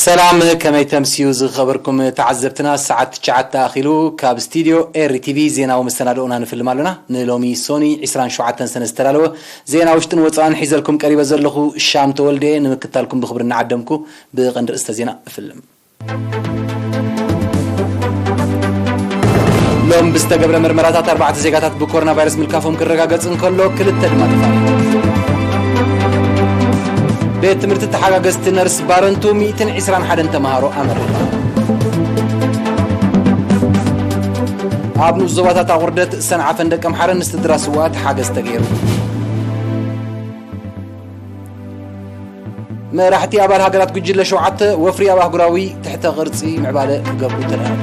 ሰላም፣ ከመይ ተምስዩ ዝኸበርኩም ተዓዘብትና? ሰዓት ትሽዓተ ኣኺሉ። ካብ ስቱድዮ ኤሪ ቲቪ ዜናዊ መሰናድኦና ንፍልም ኣለና። ንሎሚ ሶኒ ዕስራን ሸውዓተን ሰነ ዝተዳለወ ዜና ውሽጥን ወፃእን ሒዘልኩም ቀሪበ ዘለኹ ሻም ተወልደ። ንምክታልኩም ብኽብሪ እናዓደምኩ ብቐንዲ ርእስተ ዜና እፍልም። ሎም ብዝተገብረ መርመራታት ኣርባዕተ ዜጋታት ብኮሮና ቫይረስ ምልካፎም ክረጋገጽ እንከሎ፣ ክልተ ድማ ተፋንዮም። ቤት ትምህርቲ ተሓጋገዝቲ ነርስ ባረንቱ ሚእትን ዕስራን ሓደን ተምሃሮ ኣመሪቓ። ኣብ ንኡስ ዞባታት ኣቑርደት፣ ሰንዓፈን ደቀምሓረን ንስድራ ስውኣት ሓገዝ ተገይሩ። መራሕቲ ኣባል ሃገራት ጉጅለ ሸውዓተ ወፍሪ ኣብ ኣህጉራዊ ትሕተ ቅርጺ ምዕባለ ክገብሩ ተዳለዉ።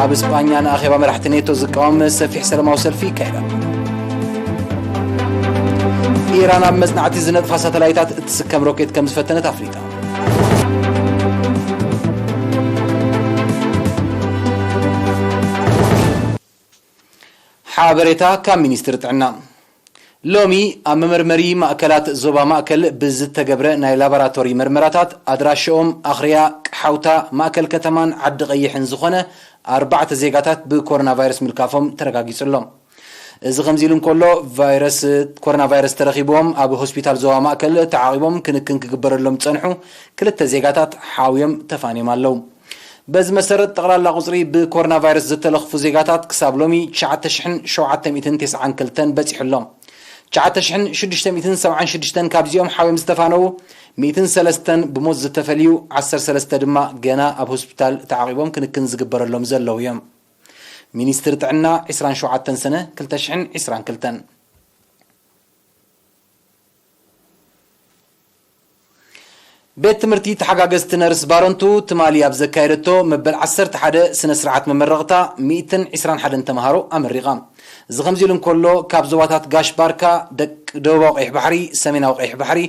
ኣብ እስጳኛ ንኣኼባ መራሕቲ ኔቶ ዝቃወም ሰፊሕ ሰላማዊ ሰልፊ ይካየድ ኣሎ። ኢራን ኣብ መጽናዕቲ ዝነጥፋ ሳተላይታት እትስከም ሮኬት ከም ዝፈተነት ኣፍሊጣ። ሓበሬታ ካብ ሚኒስትሪ ጥዕና። ሎሚ ኣብ መመርመሪ ማእከላት ዞባ ማእከል ብዝተገብረ ናይ ላቦራቶሪ መርመራታት፣ ኣድራሽኦም ኣኽርያ፣ ቃሓውታ፣ ማእከል ከተማን ዓዲ ቀይሕን ዝኾነ ኣርባዕተ ዜጋታት ብኮሮና ቫይረስ ምልካፎም ተረጋጊጹ ኣሎ። እዚ ከምዚ ኢሉ እንከሎ፣ ቫይረስ ኮሮና ቫይረስ ተረኺብዎም ኣብ ሆስፒታል ዞባ ማእከል ተዓቒቦም ክንክን ክግበረሎም ዝጸንሑ ክልተ ዜጋታት ሓውዮም ተፋንዮም ኣለዉ። በዚ መሰረት፣ ጠቕላላ ቁጽሪ ብኮሮና ቫይረስ ዝተለኽፉ ዜጋታት ክሳብ ሎሚ ትሽዓተ ሽሕን ሸውዓተ ሚእትን ተስዓን ክልተን በጺሑ ኣሎ። ትሽዓተ ሽሕን ሽዱሽተ ሚእትን ሰብዓን ሽዱሽተን ካብዚኦም ሓውዮም ዝተፋነዉ፣ ሚእትን ሰለስተን ብሞት ዝተፈልዩ፣ ዓሰርተ ሰለስተ ድማ ገና ኣብ ሆስፒታል ተዓቒቦም ክንክን ዝግበረሎም ዘለዉ እዮም። ሚኒስትሪ ጥዕና፣ ዕስራን ሸውዓተን ሰነ ክልተ ሽሕን ዕስራን ክልተን። ቤት ትምህርቲ ተሓጋገዝቲ ነርስ ባረንቱ ትማሊ ኣብ ዘካየደቶ መበል ዓሰርተ ሓደ ስነ ስርዓት መመረቕታ ሚእትን ዕስራን ሓደን ተምሃሮ ኣመሪቓ። እዚ ከምዚ ኢሉ እንከሎ፣ ካብ ዞባታት ጋሽ ባርካ፣ ደቅ-፣ ደቡባዊ ቀይሕ ባሕሪ፣ ሰሜናዊ ቀይሕ ባሕሪ፣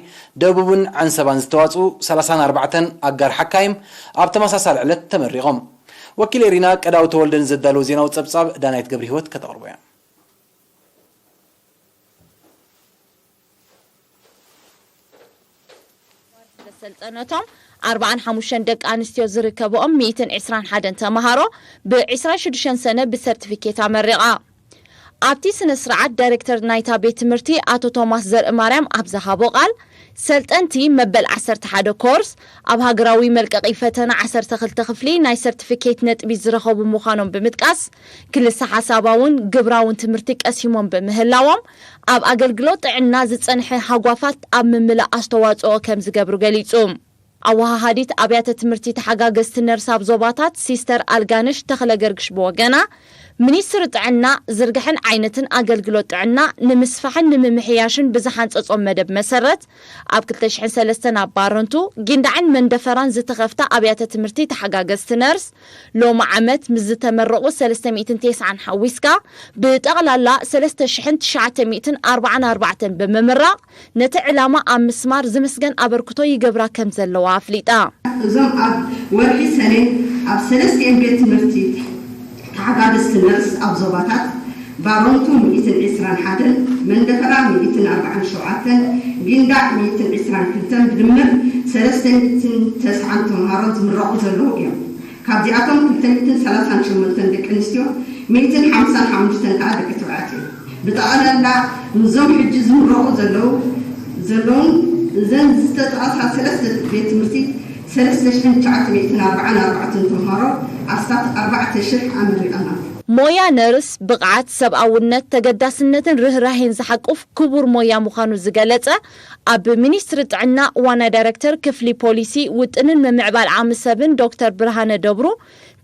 ደቡብን ዓንሰባን ዝተዋፅኡ ሰላሳን ኣርባዕተን ኣጋር ሓካይም ኣብ ተመሳሳሊ ዕለት ተመሪቖም። ወኪል ኤሪና ቀዳው ተወልደ ንዘዳለዎ ዜናዊ ጸብጻብ ዳናይት ገብረ ህይወት ከተቕርቦ እያ። ዘሰልጠነቶም ኣርባዓን ሓሙሽተን ደቂ ኣንስትዮ ዝርከብኦም ሚእትን ዕስራን ሓደን ተምሃሮ ብዕስራን ሽዱሽተን ሰነ ብሰርቲፊኬት ኣመሪቓ። ኣብቲ ስነ ስርዓት ዳይሬክተር ናይታ ቤት ትምህርቲ ኣቶ ቶማስ ዘርእማርያም ኣብ ዝሃቦ ቃል፣ ሰልጠንቲ መበል ዓሰርተ ሓደ ኮርስ ኣብ ሃገራዊ መልቀቒ ፈተና ዓሰርተ ክልተ ክፍሊ ናይ ሰርቲፊኬት ነጥቢ ዝረኸቡ ምዃኖም ብምጥቃስ፣ ክልሰ ሓሳባውን ግብራውን ትምህርቲ ቀሲሞም ብምህላዎም፣ ኣብ ኣገልግሎት ጥዕና ዝጸንሐ ሃጓፋት ኣብ ምምላእ ኣስተዋጽኦ ከም ዝገብሩ ገሊጹ። ኣወሃሃዲት ኣብያተ ትምህርቲ ተሓጋገዝቲ ነርስ ኣብ ዞባታት ሲስተር ኣልጋነሽ ተኽለ ገርግሽ ብወገና፣ ሚኒስትሪ ጥዕና ዝርግሐን ዓይነትን ኣገልግሎት ጥዕና ንምስፋሕን ንምምሕያሽን ብዝሓንጸጾም መደብ መሰረት፣ ኣብ ክልተ ሽሕን ሰለስተን ኣብ ባረንቱ፣ ጊንዳዕን መንደፈራን ዝተኸፍታ ኣብያተ ትምህርቲ ተሓጋገዝቲ ነርስ፣ ሎሚ ዓመት ምስ ዝተመረቑ ሰለስተ ሚእትን ተስዓን ሓዊስካ ብጠቕላላ ሰለስተ ሽሕን ትሽዓተ ሚእትን ኣርባዓን ኣርባዕተን ብምምራቕ፣ ነቲ ዕላማ ኣብ ምስማር ዝምስገን ኣበርክቶ ይገብራ ከም ዘለዋ ኣፍሊጣ። እዞም ኣብ ወርሒ ሰኔ ኣብ ሰለስቲኤን ቤት ትምህርቲ ተሓጋገዝቲ ነርስ ኣብ ዞባታት ባረንቱ ሚእትን ዕስራን ሓደን፣ መንደፈራ ሚእትን ኣርባዓን ሸውዓተን፣ ጊንዳዕ ሚእትን ዕስራን ክልተን ብድምር ሰለስተ ሚእትን ተስዓን ተምሃሮ ዝምረቑ ዘለዉ እዮም። ካብዚኣቶም ክልተ ሚእትን ሰላሳን ሸሞንተን ደቂ ኣንስትዮ፣ ሚእትን ሓምሳን ሓሙሽተን ከኣ ደቂ ተባዕትዮ። ብጠቕላላ ምስዞም ሕጂ ዝምረቑ ዘለዉ ዘለዉን እዘን ዝተጠቐሳ ሰለስተ ቤት ትምህርቲ ሰለስተ ሽሕን ትሽዓተ ሚእትን ኣርባዓን ኣርባዕተን ተምሃሮ ኣስታት ኣርባዕተ ሽሕ ኣመሪቐና። ሞያ ነርስ ብቕዓት፣ ሰብኣውነት፣ ተገዳስነትን ርህራሄን ዝሓቁፍ ክቡር ሞያ ምዃኑ ዝገለጸ ኣብ ሚኒስትሪ ጥዕና ዋና ዳይሬክተር ክፍሊ ፖሊሲ ውጥንን ምምዕባል ዓቕሚ ሰብን ዶክተር ብርሃነ ደብሩ፣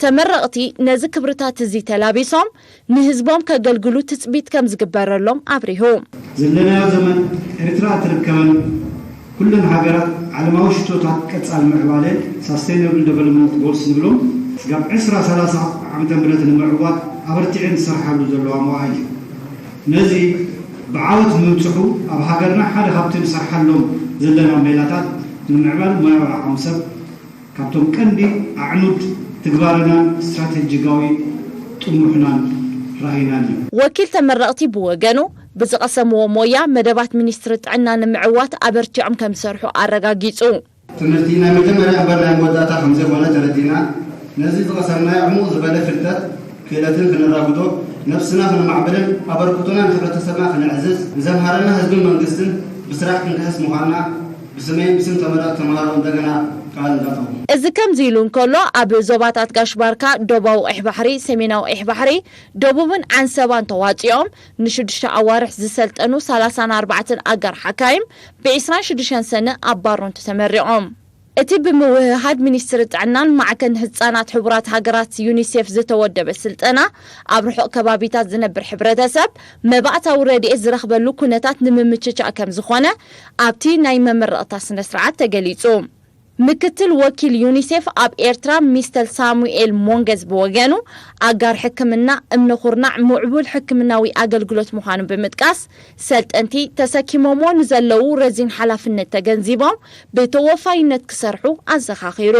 ተመረቕቲ ነዚ ክብርታት እዚ ተላቢሶም ንህዝቦም ከገልግሉ ትጽቢት ከም ዝግበረሎም ኣብሪሁ። ዘለናዮ ዘመን ኤርትራ እትርከበን ኩለን ሃገራት ዓለማዊ ሽቶታት ቀጻል ምዕባለ፣ ሳስተይነብል ደቨሎፕመንት ጎልስ ንብሎም፣ ስጋብ ዕስራ ሰላሳ ዓመተ ምህረት ንምዕዋት ኣበርቲዐን ዝሰርሓሉ ዘለዋ መዋእል እዩ። ነዚ ብዓወት ንምብጽሑ ኣብ ሃገርና ሓደ ካብቲ ንሰርሓሎም ዘለና ሜላታት ንምምዕባል ሞያዊ ዓቕሚ ሰብ ካብቶም ቀንዲ ኣዕኑድ ትግባረናን ስትራቴጂካዊ ጥሙሕናን ራእይናን እዩ። ወኪል ተመረቕቲ ብወገኑ፣ ብዝቐሰምዎ ሞያ መደባት ሚኒስትሪ ጥዕና ንምዕዋት ኣበርቲዖም ከም ዝሰርሑ ኣረጋጊጹ። ትምህርቲ ናይ መጀመርያ እምበር ናይ መወዳእታ ከም ዘይኮነ ተረዲእና፣ ነዚ ዝቐሰምናዮ ዕሙቕ ዝበለ ፍልጠት ክእለትን ክነራጉዶ፣ ነብስና ክነማዕብልን ኣበርክቶና ንሕብረተሰብና ክነዕዝዝ፣ ንዘምሃረና ህዝብን መንግስትን ብስራሕ ክንክሕስ ምዃንና ብስመይን ብስም ተመረቕቲ ተምሃሮ እንደገና ቃል እንዳፈኹ። እዚ ከምዚ ኢሉ እንከሎ፣ ኣብ ዞባታት ጋሽ ባርካ፣ ደቡባዊ ቀይሕ ባሕሪ፣ ሰሜናዊ ቀይሕ ባሕሪ፣ ደቡብን ዓንሰባን ተዋጺኦም ንሽዱሽተ ኣዋርሕ ዝሰልጠኑ ሰላሳን ኣርባዕተን ኣጋር ሓካይም ብ ዕስራን ሽዱሽተን ሰነ ኣብ ባሮንቱ ተመሪቖም። እቲ ብምውህሃድ ሚኒስትሪ ጥዕናን ማዕከን ህጻናት ሕቡራት ሃገራት ዩኒሴፍ ዝተወደበ ስልጠና፣ ኣብ ርሑቕ ከባቢታት ዝነብር ሕብረተሰብ መባእታዊ ረድኤት ዝረኽበሉ ኩነታት ንምምችቻእ ከም ዝኾነ ኣብቲ ናይ መመረቕታ ስነ ስርዓት ተገሊጹ። ምክትል ወኪል ዩኒሴፍ ኣብ ኤርትራ ሚስተር ሳሙኤል ሞንገዝ ብወገኑ፣ ኣጋር ሕክምና እምነ ኩርናዕ ምዕቡል ሕክምናዊ ኣገልግሎት ምዃኑ ብምጥቃስ፣ ሰልጠንቲ ተሰኪሞሞ ንዘለዉ ረዚን ሓላፍነት ተገንዚቦም ብተወፋይነት ክሰርሑ ኣዘኻኺሩ።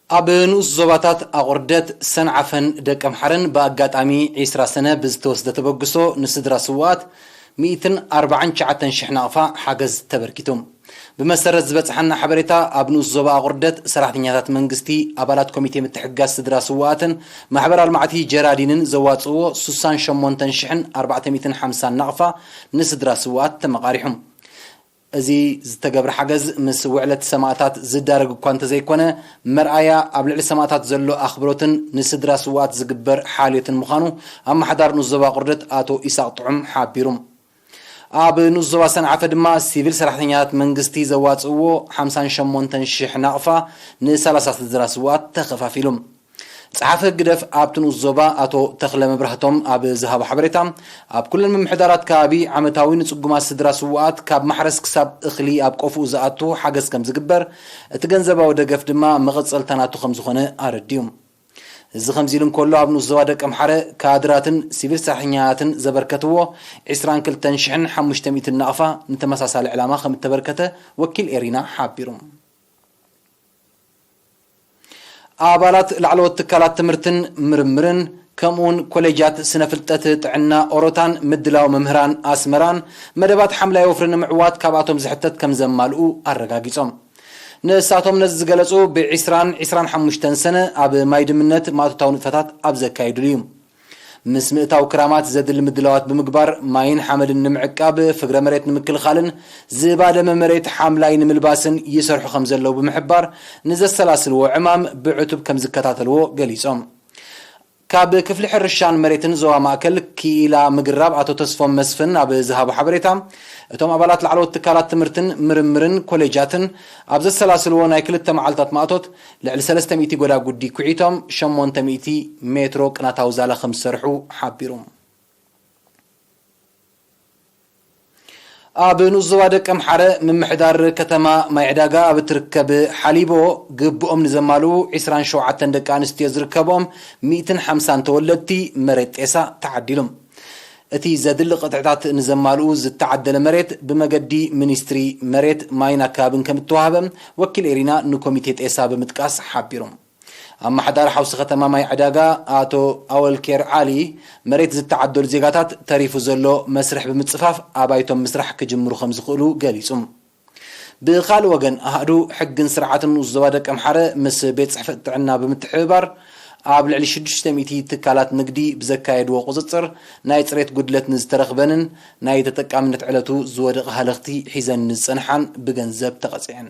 ኣብ ንኡስ ዞባታት ኣቑርደት፣ ሰንዓፈን ደቀምሓረን ብኣጋጣሚ ዕስራ ሰነ ብዝተወስደ ተበግሶ ንስድራ ስውኣት ሚእትን ኣርባዓን ትሽዓተን ሽሕ ናቕፋ ሓገዝ ተበርኪቱ። ብመሰረት ዝበጽሓና ሓበሬታ፣ ኣብ ንኡስ ዞባ ኣቑርደት ሰራሕተኛታት መንግስቲ፣ ኣባላት ኮሚቴ ምትሕግጋዝ ስድራ ስውኣትን ማሕበር ኣልማዕቲ ጀራዲንን ዘዋጽእዎ ሱሳን ሸሞንተን ሽሕን ኣርባዕተ ሚእትን ሓምሳን ናቕፋ ንስድራ ስውኣት ተመቓሪሑ። እዚ ዝተገብረ ሓገዝ ምስ ውዕለት ሰማእታት ዝዳረግ እኳ እንተዘይኮነ፣ መርኣያ ኣብ ልዕሊ ሰማእታት ዘሎ ኣኽብሮትን ንስድራ ስውኣት ዝግበር ሓልዮትን ምዃኑ ኣመሓዳሪ ንኡስ ዞባ ኣቑርደት ኣቶ ኢሳቕ ጥዑም ሓቢሩ። ኣብ ንኡስ ዞባ ሰንዓፈ ድማ ሲቪል ሰራሕተኛታት መንግስቲ ዘዋፅእዎ ሓምሳን ሸሞንተን ሽሕ ናቕፋ ንሰላሳ ስድራ ስውኣት ተኸፋፊሉ። ጸሓፊ ህግደፍ ኣብቲ ንኡስ ዞባ ኣቶ ተኽለ መብራህቶም ኣብ ዝሃቦ ሓበሬታ፣ ኣብ ኩለን ምምሕዳራት ከባቢ ዓመታዊ ንጽጉማት ስድራ ስውኣት ካብ ማሕረስ ክሳብ እኽሊ ኣብ ቆፍኡ ዝኣቱ ሓገዝ ከም ዝግበር፣ እቲ ገንዘባዊ ደገፍ ድማ መቐጸልታ ናቱ ከም ዝኾነ ኣረዲኡ። እዚ ከምዚ ኢሉ እንከሎ፣ ኣብ ንኡስ ዞባ ደቀምሓረ ካድራትን ሲቪል ሰራሕተኛታትን ዘበርከትዎ ዕስራን ክልተን ሽሕን ሓሙሽተ ሚእትን ናቕፋ ንተመሳሳሊ ዕላማ ከም እተበርከተ ወኪል ኤሪና ሓቢሩ። ኣባላት ላዕለዎት ትካላት ትምህርትን ምርምርን ከምኡውን ኮሌጃት ስነ ፍልጠት ጥዕና ኦሮታን ምድላው መምህራን ኣስመራን መደባት ሓምላይ ወፍሪ ንምዕዋት ካብኣቶም ዝሕተት ከም ዘማልኡ ኣረጋጊጾም። ንሳቶም ነዚ ዝገለጹ ብዒስራን ዒስራን ሓሙሽተን ሰነ ኣብ ማይ ድምነት ማእቶታዊ ንጥፈታት ኣብ ዘካየዱሉ እዩ። ምስ ምእታው ክራማት ዘድሊ ምድላዋት ብምግባር ማይን ሓመድን ንምዕቃብ፣ ፍግረ መሬት ንምክልኻልን ዝባደመ መሬት ሓምላይ ንምልባስን ይሰርሑ ከም ዘለዉ ብምሕባር፣ ንዘሰላስልዎ ዕማም ብዕቱብ ከም ዝከታተልዎ ገሊጾም። ካብ ክፍሊ ሕርሻን መሬትን ዞባ ማእከል ክኢላ ምግራብ ኣቶ ተስፎም መስፍን ኣብ ዝሃቦ ሓበሬታ፣ እቶም ኣባላት ላዕለዎት ትካላት ትምህርትን ምርምርን ኮሌጃትን ኣብ ዘሰላስልዎ ናይ ክልተ መዓልታት ማእቶት ልዕሊ ሰለስተ ሚእቲ ጎዳጉዲ ኩዒቶም ሸሞንተ ሚእቲ ሜትሮ ቅናታዊ ዛላ ከም ዝሰርሑ ሓቢሩ። ኣብ ንኡስ ዞባ ደቀምሓረ ምምሕዳር ከተማ ማይ ዕዳጋ ኣብ እትርከብ ሓሊቦ ግብኦም ንዘማልኡ ዕስራን ሸውዓተን ደቂ ኣንስትዮ ዝርከብኦም ሚእትን ሓምሳን ተወለድቲ መሬት ጤሳ ተዓዲሎም። እቲ ዘድሊ ቅጥዕታት ንዘማልኡ ዝተዓደለ መሬት ብመገዲ ሚኒስትሪ መሬት ማይን ኣከባብን ከም እተዋህበ ወኪል ኤሪና ንኮሚቴ ጤሳ ብምጥቃስ ሓቢሮም። ኣመሓዳሪ ሓውሲ ከተማ ማይ ዕዳጋ ኣቶ ኣወልኬር ዓሊ፣ መሬት ዝተዓደሉ ዜጋታት ተሪፉ ዘሎ መስርሕ ብምጽፋፍ ኣባይቶም ምስራሕ ክጅምሩ ከም ዝኽእሉ ገሊጹ። ብኻልእ ወገን፣ ኣሃዱ ሕግን ስርዓትን ንኡስ ዞባ ደቀምሓረ ምስ ቤት ጽሕፈት ጥዕና ብምትሕብባር ኣብ ልዕሊ ሽዱሽተ ሚእቲ ትካላት ንግዲ ብዘካየድዎ ቁጽጽር ናይ ጽሬት ጉድለት ንዝተረኽበንን ናይ ተጠቃምነት ዕለቱ ዝወደቐ ሃለኽቲ ሒዘን ንዝጸንሓን ብገንዘብ ተቐጺዐን።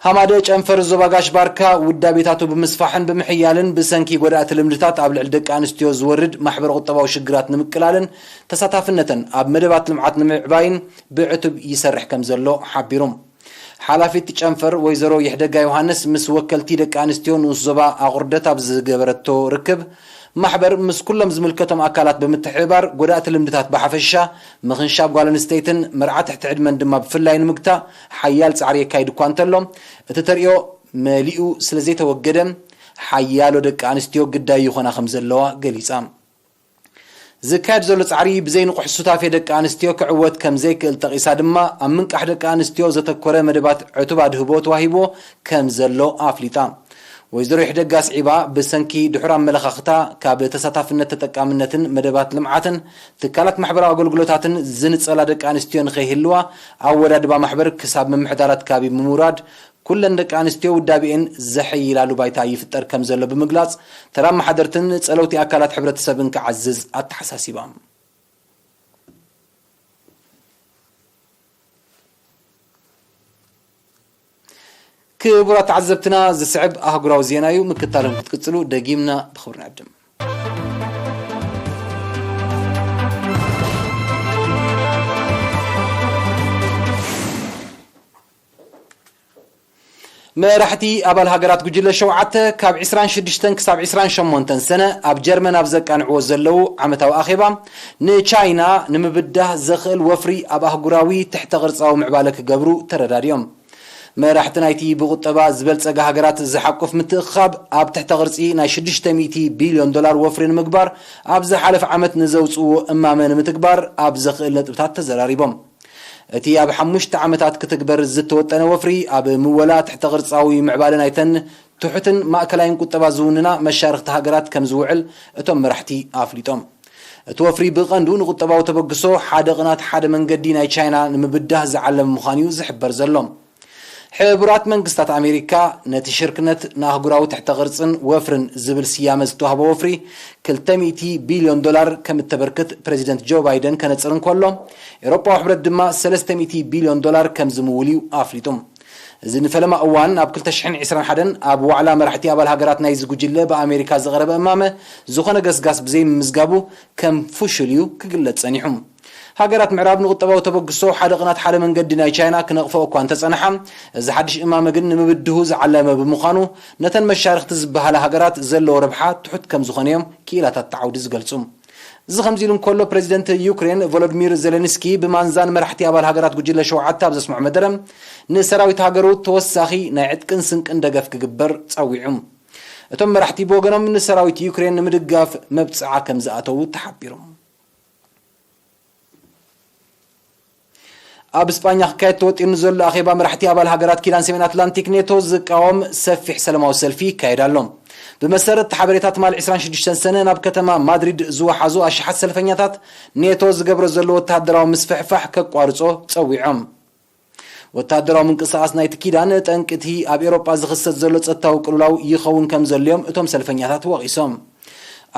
ሃማደ ጨንፈር ዞባ ጋሽ ባርካ ውዳቤታቱ ብምስፋሕን ብምሕያልን ብሰንኪ ጎዳእቲ ልምድታት ኣብ ልዕሊ ደቂ ኣንስትዮ ዝወርድ ማሕበረ ቁጠባዊ ሽግራት ንምቅላልን ተሳታፍነተን ኣብ መደባት ልምዓት ንምዕባይን ብዕቱብ ይሰርሕ ከም ዘሎ ሓቢሩ። ሓላፊት ጨንፈር ወይዘሮ ይሕደጋ ዮሃንስ ምስ ወከልቲ ደቂ ኣንስትዮ ንኡስ ዞባ ኣቑርደት ኣብ ዝገበረቶ ርክብ፣ ማሕበር ምስ ኩሎም ዝምልከቶም ኣካላት ብምትሕብባር ጎዳእቲ ልምድታት ብሓፈሻ፣ ምኽንሻብ ጓል ኣንስተይትን መርዓ ትሕቲ ዕድመን ድማ ብፍላይ ንምግታእ ሓያል ጻዕሪ የካይድ እኳ እንተሎ፣ እቲ ተርእዮ መሊኡ ስለ ዘይተወገደ፣ ሓያሎ ደቂ ኣንስትዮ ግዳይ ይኾና ከም ዘለዋ ገሊጻ። ዝካየድ ዘሎ ጻዕሪ ብዘይንቑሕ ሱታፌ ደቂ ኣንስትዮ ክዕወት ከም ዘይክእል ጠቒሳ ድማ፣ ኣብ ምንቃሕ ደቂ ኣንስትዮ ዘተኮረ መደባት ዕቱብ ኣድህቦ ተዋሂብዎ ከም ዘሎ ኣፍሊጣ። ወይዘሮ ይሕደግ ኣስዒባ፣ ብሰንኪ ድሑር ኣመለኻኽታ ካብ ተሳታፍነት ተጠቃምነትን መደባት ልምዓትን ትካላት ማሕበራዊ ኣገልግሎታትን ዝንጸላ ደቂ ኣንስትዮ ንኸይህልዋ፣ ኣወዳድባ ማሕበር ክሳብ ምምሕዳራት ከባቢ ብምውራድ፣ ኩለን ደቂ ኣንስትዮ ውዳቤኤን ዘሐይላሉ ባይታ ይፍጠር ከም ዘሎ ብምግላጽ፣ ተራ ኣመሓደርትን ጸለውቲ ኣካላት ሕብረተሰብን ክዓዝዝ ኣተሓሳሲባ። ክቡራት ተዓዘብትና፣ ዝስዕብ ኣህጉራዊ ዜና እዩ። ምክታሎም ክትቅጽሉ ደጊምና ብኽብሪ ንዕድም። መራሕቲ ኣባል ሃገራት ጉጅለ ሸውዓተ ካብ ዕስራን ሽዱሽተን ክሳብ ዕስራን ሸሞንተን ሰነ ኣብ ጀርመን ኣብ ዘቃንዕዎ ዘለዉ ዓመታዊ ኣኼባ፣ ንቻይና ንምብዳህ ዘኽእል ወፍሪ ኣብ ኣህጉራዊ ትሕተ ቅርጻዊ ምዕባለ ክገብሩ ተረዳዲኦም። መራሕቲ ናይቲ ብቁጠባ ዝበልጸጋ ሃገራት ዝሓቁፍ ምትእኽኻብ ኣብ ትሕተ ቅርጺ ናይ ሽዱሽተ ሚእቲ ቢልዮን ዶላር ወፍሪ ንምግባር ኣብ ዝሓለፈ ዓመት ንዘውጽእዎ እማመ ንምትግባር ኣብ ዘኽእል ነጥብታት ተዘራሪቦም። እቲ ኣብ ሓሙሽተ ዓመታት ክትግበር ዝተወጠነ ወፍሪ፣ ኣብ ምወላ ትሕተ ቅርጻዊ ምዕባለ ናይተን ትሑትን ማእከላይን ቁጠባ ዝውንና መሻርኽቲ ሃገራት ከም ዝውዕል እቶም መራሕቲ ኣፍሊጦም። እቲ ወፍሪ ብቐንዱ ንቁጠባዊ ተበግሶ ሓደ ቅናት ሓደ መንገዲ ናይ ቻይና ንምብዳህ ዝዓለመ ምዃኑ እዩ ዝሕበር ዘሎ። ሕቡራት መንግስታት ኣሜሪካ ነቲ ሽርክነት ንኣህጉራዊ ትሕተ ቅርጽን ወፍርን ዝብል ስያመ ዝተዋህቦ ወፍሪ ክልተ ሚእቲ ቢልዮን ዶላር ከም እተበርክት ፕረዚደንት ጆ ባይደን ከነጽር እንከሎ፣ ኤውሮጳዊ ሕብረት ድማ ሰለስተ ሚእቲ ቢልዮን ዶላር ከም ዝምውል እዩ ኣፍሊጡ። እዚ ንፈለማ እዋን ኣብ ክልተ ሽሕን ዕስራን ሓደን ኣብ ዋዕላ መራሕቲ ኣባል ሃገራት ናይዚ ጉጅለ ብኣሜሪካ ዝቐረበ እማመ ዝኾነ ገስጋስ ብዘይምምዝጋቡ ከም ፍሹል እዩ ክግለጽ ጸኒሑ። ሃገራት ምዕራብ ንቁጠባዊ ተበግሶ ሓደ ቅናት ሓደ መንገዲ ናይ ቻይና ክነቕፈኦ እኳ እንተጸንሓ፣ እዚ ሓድሽ እማመ ግን ንምብድሁ ዝዓለመ ብምዃኑ፣ ነተን መሻርኽቲ ዝበሃላ ሃገራት ዘለዎ ረብሓ ትሑት ከም ዝኾነ እዮም ክኢላታት እቲ ዓውዲ ዝገልጹ። እዚ ከምዚ ኢሉ እንከሎ፣ ፕረዚደንት ዩክሬን ቮሎዲሚር ዜሌንስኪ ብማንዛን መራሕቲ ኣባል ሃገራት ጉጅለ ሸውዓተ ኣብ ዘስምዖ መደረ፣ ንሰራዊት ሃገሩ ተወሳኺ ናይ ዕጥቅን ስንቅን ደገፍ ክግበር ጸዊዑ። እቶም መራሕቲ ብወገኖም ንሰራዊት ዩክሬን ንምድጋፍ መብጽዓ ከም ዝኣተዉ ተሓቢሩ። ኣብ እስጳኛ ክካየድ ተወጢኑ ዘሎ ኣኼባ መራሕቲ ኣባል ሃገራት ኪዳን ሰሜን ኣትላንቲክ ኔቶ ዝቃወም ሰፊሕ ሰላማዊ ሰልፊ ይካየድ ኣሎ። ብመሰረት ሓበሬታ ትማሊ ዕስራን ሽዱሽተን ሰነ ናብ ከተማ ማድሪድ ዝወሓዙ ኣሽሓት ሰልፈኛታት ኔቶ ዝገብሮ ዘሎ ወተሃደራዊ ምስፍሕፋሕ ከቋርጾ ጸዊዖም። ወተሃደራዊ ምንቅስቓስ ናይቲ ኪዳን ጠንቂ እቲ ኣብ ኤውሮጳ ዝኽሰት ዘሎ ጸጥታዊ ቅልውላው ይኸውን ከም ዘልዮም እቶም ሰልፈኛታት ወቒሶም።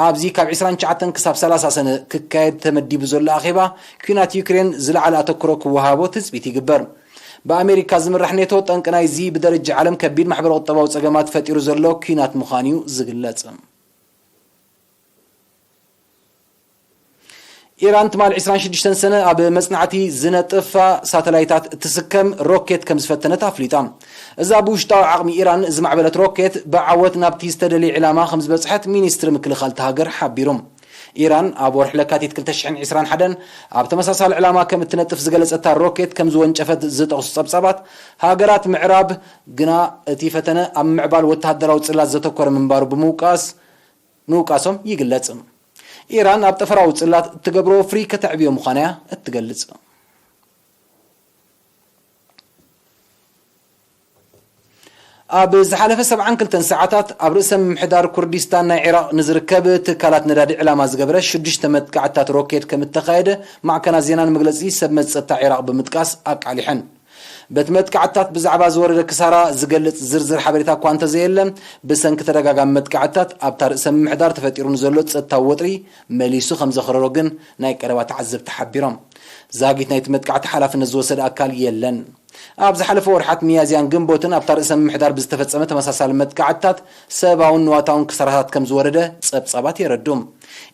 ኣብዚ ካብ ዕስራን ትሽዓተን ክሳብ ሰላሳ ሰነ ክካየድ ተመዲቡ ዘሎ ኣኼባ፣ ኲናት ዩክሬን ዝለዓለ ኣተኩሮ ክወሃቦ ትጽቢት ይግበር። ብኣሜሪካ ዝምራሕ ኔቶ ጠንቂ ናይዚ ብደረጃ ዓለም ከቢድ ማሕበረ ቁጠባዊ ጸገማት ፈጢሩ ዘሎ ኲናት ምዃኑ እዩ ዝግለጽ። ኢራን ትማሊ ዕስራን ሽዱሽተን ሰነ ኣብ መጽናዕቲ ዝነጥፋ ሳተላይታት እትስከም ሮኬት ከም ዝፈተነት ኣፍሊጣ። እዛ ብውሽጣዊ ዓቕሚ ኢራን ዝማዕበለት ሮኬት ብዓወት ናብቲ ዝተደልየ ዕላማ ከም ዝበጽሐት ሚኒስትሪ ምክልኻል እታ ሃገር ሓቢሩ። ኢራን ኣብ ወርሒ ለካቲት ክልተ ሽሕን ዕስራን ሓደን ኣብ ተመሳሳሊ ዕላማ ከም እትነጥፍ ዝገለጸታ ሮኬት ከም ዝወንጨፈት ዝጠቕሱ ጸብጻባት፣ ሃገራት ምዕራብ ግና እቲ ፈተነ ኣብ ምምዕባል ወተሃደራዊ ጽላት ዘተኮረ ምንባሩ ብምውቃስ ምውቃሶም ይግለጽ። ኢራን ኣብ ጠፈራዊ ጽላት እትገብሮ ወፍሪ ከተዕብዮ ምዃና እያ እትገልጽ። ኣብ ዝሓለፈ ሰብዓን ክልተን ሰዓታት ኣብ ርእሰ ምምሕዳር ኩርዲስታን ናይ ዒራቕ ንዝርከብ ትካላት ነዳዲ ዕላማ ዝገበረ ሽዱሽተ መጥቃዕትታት ሮኬት ከም እተኻየደ ማዕከናት ዜናን መግለጺ ሰብ መዚ ጸጥታ ዒራቕ ብምጥቃስ ኣቃሊሐን። በቲ መጥቃዕትታት ብዛዕባ ዝወረደ ክሳራ ዝገልጽ ዝርዝር ሓበሬታ እኳ እንተዘየለ፣ ብሰንኪ ተደጋጋሚ መጥቃዕትታት ኣብታ ርእሰ ምምሕዳር ተፈጢሩ ንዘሎ ጸጥታዊ ወጥሪ መሊሱ ከም ዘኽረሮ ግን ናይ ቀረባ ተዓዘብቲ ሓቢሮም። ዛጊት ናይቲ መጥቃዕቲ ሓላፍነት ዝወሰደ ኣካል የለን። ኣብ ዝሓለፈ ወርሓት ሚያዝያን ግንቦትን ኣብታ ርእሰ ምምሕዳር ብዝተፈጸመ ተመሳሳሊ መጥቃዕትታት ሰብኣውን ንዋታውን ክሳራታት ከም ዝወረደ ጸብጻባት የረዱ።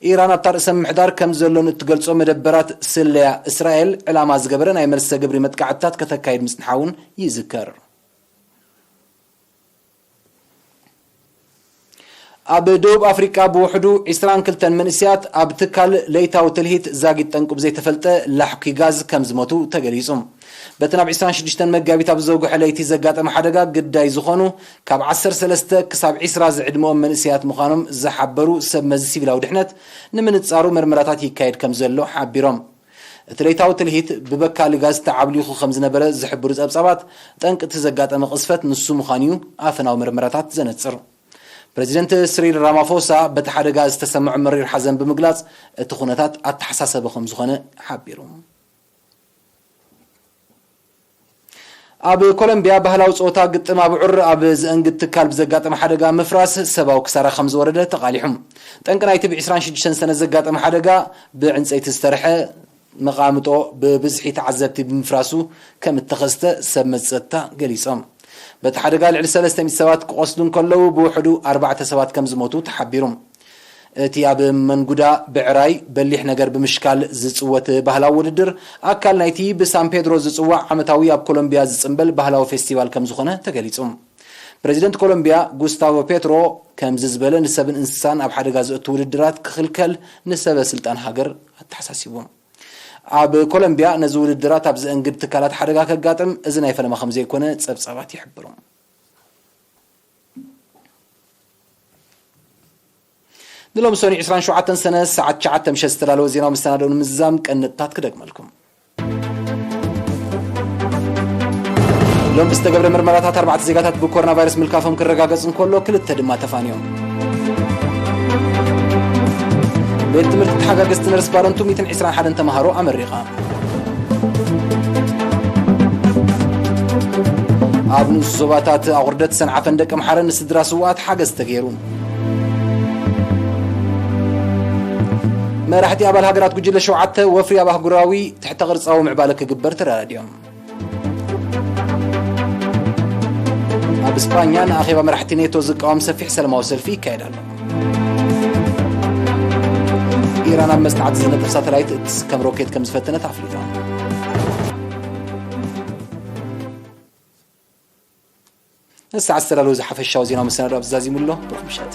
ኢራን ኣብታ ርእሰ ምምሕዳር ከም ዘሎን እትገልጾ መደበራት ስለያ እስራኤል ዕላማ ዝገበረ ናይ መልሰ ግብሪ መጥቃዕትታት ከተካይድ ምጽንሓ እውን ይዝከር። ኣብ ደቡብ ኣፍሪቃ ብውሕዱ ዕስራን ክልተን መንእሰያት ኣብ ትካል ለይታዊ ትልሂት ዛጊት ጠንቁ ብዘይተፈልጠ ላሕኲ ጋዝ ከም ዝሞቱ ተገሊጹ። በቲ ናብ ዕስራን ሽዱሽተን መጋቢት ኣብ ዘጉሐ ለይቲ ዘጋጠመ ሓደጋ ግዳይ ዝኾኑ ካብ ዓሰርተ ሰለስተ ክሳብ ዕስራ ዝዕድመኦም መንእሰያት ምዃኖም ዝሓበሩ ሰብ መዚ ሲቪላዊ ድሕነት ንምንጻሩ መርመራታት ይካየድ ከም ዘሎ ሓቢሮም። እቲ ለይታዊ ትልሂት ብበካሊ ጋዝ ተዓብሊኹ ከም ዝነበረ ዝሕብሩ ጸብጻባት፣ ጠንቂ እቲ ዘጋጠመ ቅዝፈት ንሱ ምዃኑ እዩ ኣፈናዊ መርመራታት ዘነጽር። ፕረዚደንት ስሪል ራማፎሳ በቲ ሓደጋ ዝተሰምዖ መሪር ሓዘን ብምግላጽ፣ እቲ ኩነታት ኣተሓሳሰቢ ከም ዝኾነ ሓቢሩ። ኣብ ኮሎምቢያ ባህላዊ ጸወታ ግጥም ኣብዑር ኣብ ዘእንግድ ትካል ብዘጋጠመ ሓደጋ ምፍራስ ሰብኣዊ ክሳራ ከም ዝወረደ ተቓሊሑ። ጠንቂ ናይቲ ብ ዕስራን ሽዱሽተን ሰነ ዘጋጠመ ሓደጋ ብዕንጸይቲ ዝተርሐ መቓምጦ ብብዝሒ ተዓዘብቲ ብምፍራሱ ከም እተኸስተ ሰብ መጸታ ገሊጾም። በቲ ሓደጋ ልዕሊ ሰለስተ ሚእቲ ሰባት ክቖስሉ እንከለዉ፣ ብውሕዱ ኣርባዕተ ሰባት ከም ዝሞቱ ተሓቢሩ። እቲ ኣብ መንጉዳ ብዕራይ በሊሕ ነገር ብምሽካል ዝጽወት ባህላዊ ውድድር፣ ኣካል ናይቲ ብሳን ፔድሮ ዝጽዋዕ ዓመታዊ ኣብ ኮሎምቢያ ዝጽንበል ባህላዊ ፌስቲቫል ከም ዝኾነ ተገሊጹ። ፕረዚደንት ኮሎምቢያ ጉስታቮ ፔትሮ ከምዚ ዝበለ ንሰብን እንስሳን ኣብ ሓደጋ ዘእቱ ውድድራት ክኽልከል ንሰበ ስልጣን ሃገር ኣተሓሳሲቡ። ኣብ ኮሎምቢያ ነዚ ውድድራት ኣብ ዘእንግድ ትካላት ሓደጋ ከጋጥም እዚ ናይ ፈለማ ከም ዘይኮነ ጸብጻባት ይሕብሩ። ንሎም ሰኒ ዕስራን ሸውዓተን ሰነ ሰዓት ትሽዓተ ምሸት ዝተዳለወ ዜናዊ መሰናዶ ንምዝዛም ቀንጥታት ክደግመልኩም። ሎም ብዝተገብረ ምርመራታት ኣርባዕተ ዜጋታት ብኮሮና ቫይረስ ምልካፎም ክረጋገጽ እንከሎ፣ ክልተ ድማ ተፋንዮም። ቤት ትምህርቲ ተሓጋገዝቲ ነርስ ባረንቱ ሚእትን ዕስራን ሓደን ተምሃሮ ኣመሪቓ። ኣብ ንኡስ ዞባታት ኣቑርደት፣ ሰንዓፈን ደቀምሓረን ንስድራ ስውኣት ሓገዝ ተገይሩ። መራሕቲ ኣባል ሃገራት ጉጅለ ሸውዓተ ወፍሪ ኣብ ኣህጉራዊ ትሕተ ቅርጻዊ ምዕባለ ክግበር ተረዳዲኦም። ኣብ ስጳኛ ንኣኼባ መራሕቲ ኔቶ ዝቃወም ሰፊሕ ሰላማዊ ሰልፊ ይካየድ ኣሎ። ኢራን ኣብ መጽናዕቲ ዝነጥፍ ሳተላይት እትስከም ሮኬት ከም ዝፈተነት ኣፍሊጣ። ንሰዓት ዝተዳለወ ዝሓፈሻዊ ዜናዊ መሰናዶ ኣብዚ ዛዚሙ ኣሎ። ብሩኽ ምሸት።